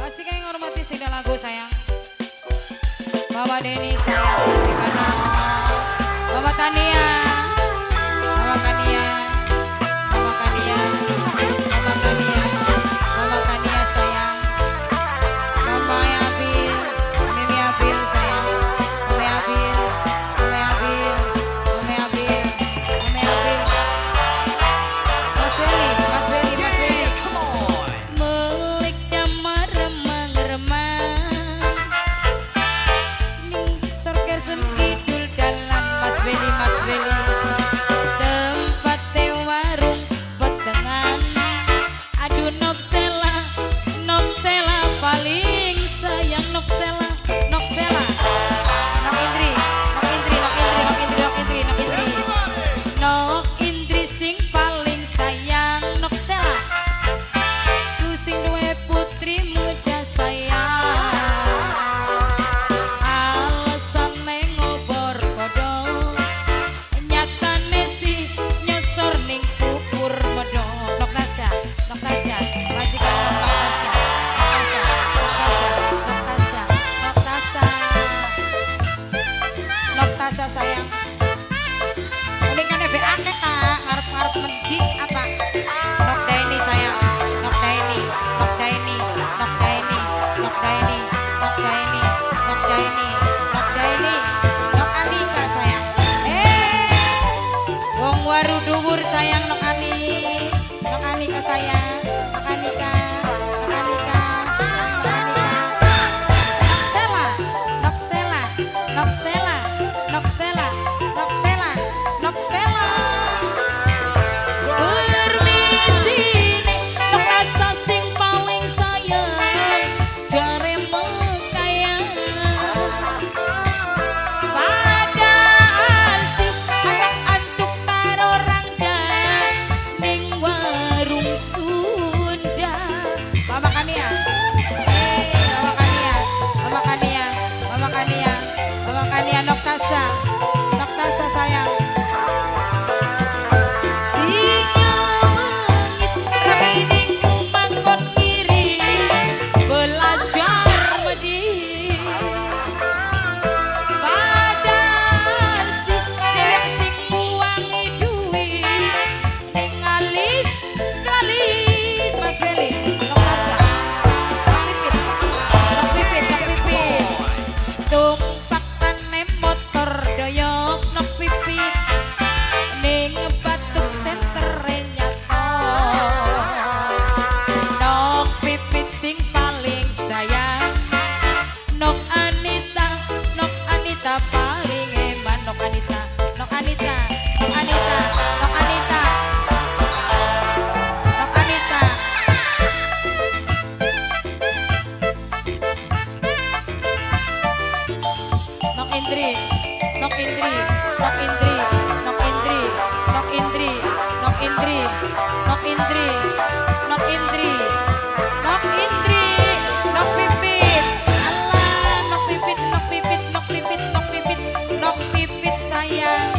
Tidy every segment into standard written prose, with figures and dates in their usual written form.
Pasti kayak ngormati sing lagu sayang. Bapak Denny sayang, Cikano. Bapak Tania. Bapak Tania. Bapak Tania. Bapak Tania. Bapak Tania sayang. Mama Abil, Mimi Abil sayang. Mami Abil, Mami Abil, Mami Abil, Mami Abil. Mas Weli, Mas Weli, Mas Weli. Melik damar remang-remang. Ning sorger kidul dalan Mas Weli, Mas Weli. Tempate warung petengan. Aduh nok sela paling sayang nok sela, nok sela. Nok Indri, nok Indri, nok Indri, nok Indri, nok Indri, nok Indri. Nok Indri sing paling sayang nok sela. Ku sing duwe putri muda sayang. Alasane ngobor kodho, nyatane sih nyosor ning pupur medho. Nok Tasya, Nok Tasya, majikan Nok Tasya, Nok Tasya, Nok Tasya, Nok Tasya, Nok Tasya sayang. Mendingan BAK kak, ngarep-ngarep mendi apa? Nok Daini sayang, Nok Daini, Nok Daini, Nok Daini, Nok Daini, Nok Daini, Nok Daini, Nok Daini, Nok Anika sayang. Wong waru dhuwur sayang Nok Ani, Nok Anika sayang, Nok Anika, Nok Anika, Nok Anika. Nok Sela, Nok Sela, Nok Sela, Nok Sela, Nok Sela, Nok Sela. Permisi Nok Asa sing paling sayang, jare mekaya. Padahal sih anak antuk karo rangda ning warung Sunda. Mama Kania, Mama Kania, Mama Kania, Mama Kania, Mama Kania Nok Tasa, Nok Tasa sayang. Sinyo mengit rapining mangkon kiri belajar wedi. Padahal sih dewek sing muangi duit ning alis kalit. Mas Weli, Nok Tasa, Nok Pipit, Nok Pipit, Nok Pipit. Tumpakane motor doyok Nok Pipit ning batuk sentere nyato. Nok Pipit sing paling sayang, Nok Anita, Nok Anita paling eman. Nok Anita, Nok Anita, Nok Anita, Nok Anita, Nok Anita. Nok Indri, Nok Indri, Nok Indri, Nok Indri, Nok Indri, Nok Indri, Nok Indri, Nok Indri, Nok Indri, Nok Pipit. Alah, Nok Pipit, Nok Pipit, Nok Pipit, Nok Pipit, Nok Pipit sayang,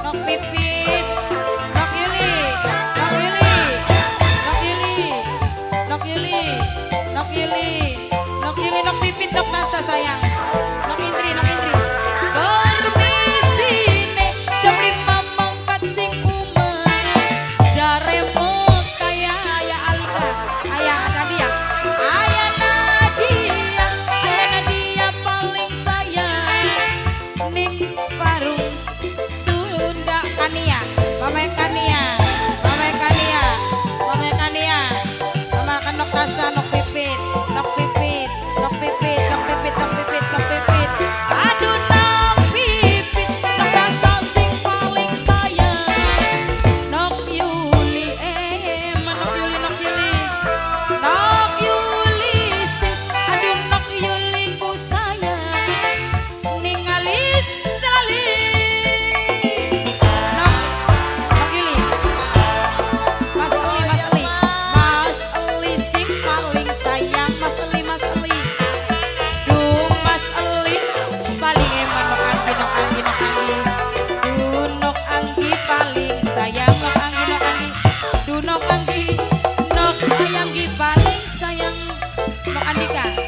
Nok Pipit, Nok Yuli, Nok Yuli, Nok Yuli, Nok Yuli, Nok Yuli, Nok Yuli, Nok Pipit, Nok Nasa sayang, Nok Indri, Nok Indri. Permisi jam 5 mangkat sing umah, jare kaya ayah Alika, ayah Nadia, ayah Nadia, ayah Nadia paling sayang ning warung Sunda. Kania, Mama Kania, Mama Kania, Mama Kania, Mama kan Nok Tasa, Nok Pipit, Nok Pipit, Nok Pipit, Nok Pipit, Nok Pipit, Nok Pipit. Aduh Nok Pipit, Nok Tasa sing paling sayang, Nok Yuli, Nok Yuli, Nok Yuli, Nok Yuli sing, aduh Nok Yuli ku sayang, ning alis lali. Nok, Nok Yuli, Mas Eli, Mas Eli, Mas Eli sing paling Nok Andika.